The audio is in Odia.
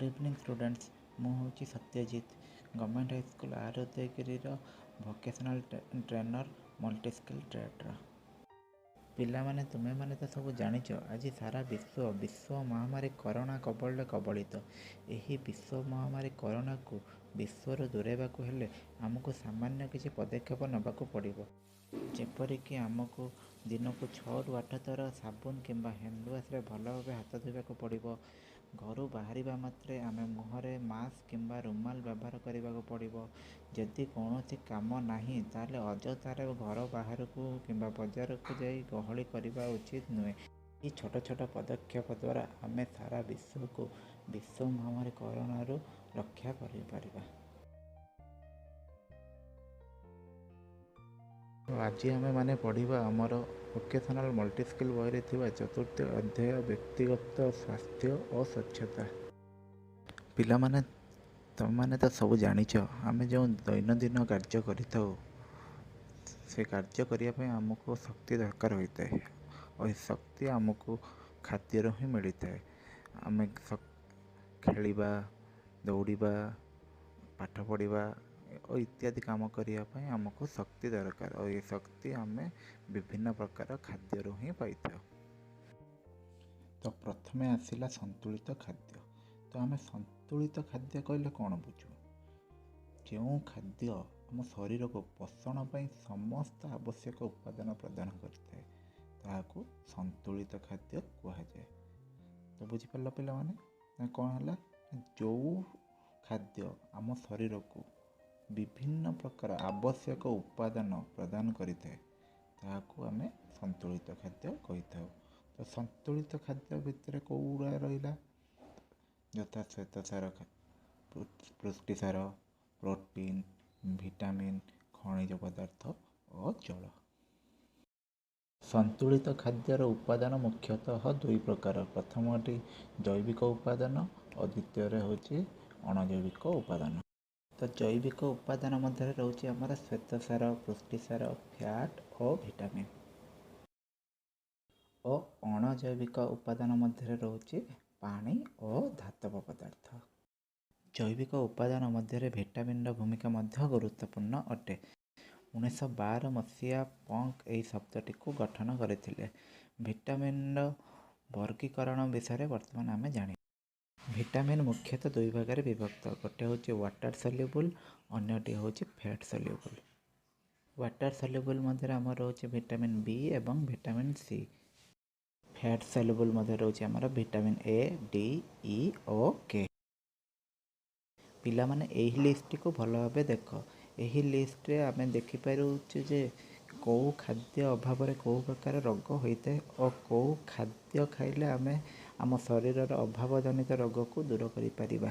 ଇଭିନିଂ ଷ୍ଟୁଡେଣ୍ଟସ୍, ମୁଁ ହେଉଛି ସତ୍ୟଜିତ, ଗଭର୍ଣ୍ଣମେଣ୍ଟ ହାଇସ୍କୁଲ ଆର୍ ଉଦୟଗିରିର ଭୋକେସନାଲ୍ ଟ୍ରେନର୍ ମଲ୍ଟି ସ୍କିଲ୍ ଟ୍ରେଡ଼ର। ପିଲାମାନେ, ତୁମେମାନେ ତ ସବୁ ଜାଣିଛ, ଆଜି ସାରା ବିଶ୍ୱ ବିଶ୍ୱ ମହାମାରୀ କରୋନା କବଳରେ କବଳିତ। ଏହି ବିଶ୍ୱ ମହାମାରୀ କରୋନାକୁ ବିଶ୍ୱରୁ ଦୂରେଇବାକୁ ହେଲେ ଆମକୁ ସାମାନ୍ୟ କିଛି ପଦକ୍ଷେପ ନେବାକୁ ପଡ଼ିବ। ଯେପରିକି ଆମକୁ ଦିନକୁ 6ରୁ 8 ଥର ସାବୁନ କିମ୍ବା ହ୍ୟାଣ୍ଡ ୱାଶ୍ରେ ଭଲ ଭାବେ ହାତ ଧୋଇବାକୁ ପଡ଼ିବ। ଘରୁ ବାହାରିବା ମାତ୍ରେ ଆମେ ମୁହଁରେ ମାସ୍କ କିମ୍ବା ରୁମାଲ ବ୍ୟବହାର କରିବାକୁ ପଡ଼ିବ। ଯଦି କୌଣସି କାମ ନାହିଁ, ତାହେଲେ ଅଯଥାରେ ଘର ବାହାରକୁ କିମ୍ବା ବଜାରକୁ ଯାଇ ଗହଳି କରିବା ଉଚିତ ନୁହେଁ। ଏହି ଛୋଟ ଛୋଟ ପଦକ୍ଷେପ ଦ୍ୱାରା ଆମେ ସାରା ବିଶ୍ୱକୁ ବିଶ୍ୱ ମହାମାରୀ କରୋନାରୁ ରକ୍ଷା କରିପାରିବା। ଆଜି ଆମେମାନେ ପଢ଼ିବା ଆମର ଭୋକେସନାଲ୍ ମଲ୍ଟି ସ୍କିଲ୍ ବହିରେ ଥିବା ଚତୁର୍ଥ ଅଧ୍ୟାୟ, ବ୍ୟକ୍ତିଗତ ସ୍ୱାସ୍ଥ୍ୟ ଓ ସ୍ୱଚ୍ଛତା। ପିଲାମାନେ, ତୁମେମାନେ ତ ସବୁ ଜାଣିଛ, ଆମେ ଯେଉଁ ଦୈନନ୍ଦିନ କାର୍ଯ୍ୟ କରିଥାଉ, ସେ କାର୍ଯ୍ୟ କରିବା ପାଇଁ ଆମକୁ ଶକ୍ତି ଦରକାର ହୋଇଥାଏ ଓ ଏ ଶକ୍ତି ଆମକୁ ଖାଦ୍ୟରୁ ହିଁ ମିଳିଥାଏ। ଆମେ ଖେଳିବା, ଦୌଡ଼ିବା, ପାଠ ପଢ଼ିବା ଓ ଇତ୍ୟାଦି କାମ କରିବା ପାଇଁ ଆମକୁ ଶକ୍ତି ଦରକାର ଓ ଏ ଶକ୍ତି ଆମେ ବିଭିନ୍ନ ପ୍ରକାର ଖାଦ୍ୟରୁ ହିଁ ପାଇଥାଉ। ତ ପ୍ରଥମେ ଆସିଲା ସନ୍ତୁଳିତ ଖାଦ୍ୟ। ତ ଆମେ ସନ୍ତୁଳିତ ଖାଦ୍ୟ କହିଲେ କ'ଣ ବୁଝୁ? ଯେଉଁ ଖାଦ୍ୟ ଆମ ଶରୀରକୁ ପୋଷଣ ପାଇଁ ସମସ୍ତ ଆବଶ୍ୟକ ଉପାଦାନ ପ୍ରଦାନ କରିଥାଏ, ତାହାକୁ ସନ୍ତୁଳିତ ଖାଦ୍ୟ କୁହାଯାଏ। ତ ବୁଝିପାରିଲ ପିଲାମାନେ ନା କ'ଣ ହେଲା? ଯେଉଁ ଖାଦ୍ୟ ଆମ ଶରୀରକୁ ବିଭିନ୍ନ ପ୍ରକାର ଆବଶ୍ୟକ ଉପାଦାନ ପ୍ରଦାନ କରିଥାଏ, ତାହାକୁ ଆମେ ସନ୍ତୁଳିତ ଖାଦ୍ୟ କହିଥାଉ। ତ ସନ୍ତୁଳିତ ଖାଦ୍ୟ ଭିତରେ କେଉଁଗୁଡ଼ା ରହିଲା? ଯଥା ଶ୍ୱେତସାର, ପୃଷ୍ଟିସାର, ପ୍ରୋଟିନ୍, ଭିଟାମିନ୍, ଖଣିଜ ପଦାର୍ଥ ଓ ଜଳ। ସନ୍ତୁଳିତ ଖାଦ୍ୟର ଉପାଦାନ ମୁଖ୍ୟତଃ ଦୁଇ ପ୍ରକାର। ପ୍ରଥମଟି ଜୈବିକ ଉପାଦାନ ଓ ଦ୍ୱିତୀୟରେ ହେଉଛି ଅଣଜୈବିକ ଉପାଦାନ। ତ ଜୈବିକ ଉପାଦାନ ମଧ୍ୟରେ ରହୁଛି ଆମର ଶ୍ୱେତସାର, ପୃଷ୍ଟିସାର, ଫ୍ୟାଟ୍ ଓ ଭିଟାମିନ୍ ଓ ଅଣଜୈବିକ ଉପାଦାନ ମଧ୍ୟରେ ରହୁଛି ପାଣି ଓ ଧାତବ ପଦାର୍ଥ। ଜୈବିକ ଉପାଦାନ ମଧ୍ୟରେ ଭିଟାମିନ୍ର ଭୂମିକା ମଧ୍ୟ ଗୁରୁତ୍ୱପୂର୍ଣ୍ଣ ଅଟେ। 1912 ମସିହା ପଙ୍କ ଏହି ଶବ୍ଦଟିକୁ ଗଠନ କରିଥିଲେ। ଭିଟାମିନ୍ର ବର୍ଗୀକରଣ ବିଷୟରେ ବର୍ତ୍ତମାନ ଆମେ ଜାଣିବା। ଭିଟାମିନ୍ ମୁଖ୍ୟତଃ ଦୁଇ ଭାଗରେ ବିଭକ୍ତ। ଗୋଟେ ହେଉଛି ୱାଟର ସଲ୍ୟୁବୁଲ୍, ଅନ୍ୟଟି ହେଉଛି ଫ୍ୟାଟ୍ ସଲ୍ୟୁବୁଲ୍। ୱାଟର ସଲ୍ୟୁବୁଲ୍ ମଧ୍ୟରେ ଆମର ରହୁଛି ଭିଟାମିନ୍ ବି ଏବଂ ଭିଟାମିନ୍ ସି। ଫ୍ୟାଟ୍ ସଲ୍ୟୁବୁଲ୍ ମଧ୍ୟରେ ରହୁଛି ଆମର ଭିଟାମିନ୍ ଏ, ଡି, ଇ ଓ କେ। ପିଲାମାନେ, ଏହି ଲିଷ୍ଟଟିକୁ ଭଲ ଭାବେ ଦେଖ। ଏହି ଲିଷ୍ଟରେ ଆମେ ଦେଖିପାରୁଛୁ ଯେ କେଉଁ ଖାଦ୍ୟ ଅଭାବରେ କେଉଁ ପ୍ରକାର ରୋଗ ହୋଇଥାଏ ଓ କେଉଁ ଖାଦ୍ୟ ଖାଇଲେ ଆମେ ଆମ ଶରୀରର ଅଭାବଜନିତ ରୋଗକୁ ଦୂର କରିପାରିବା।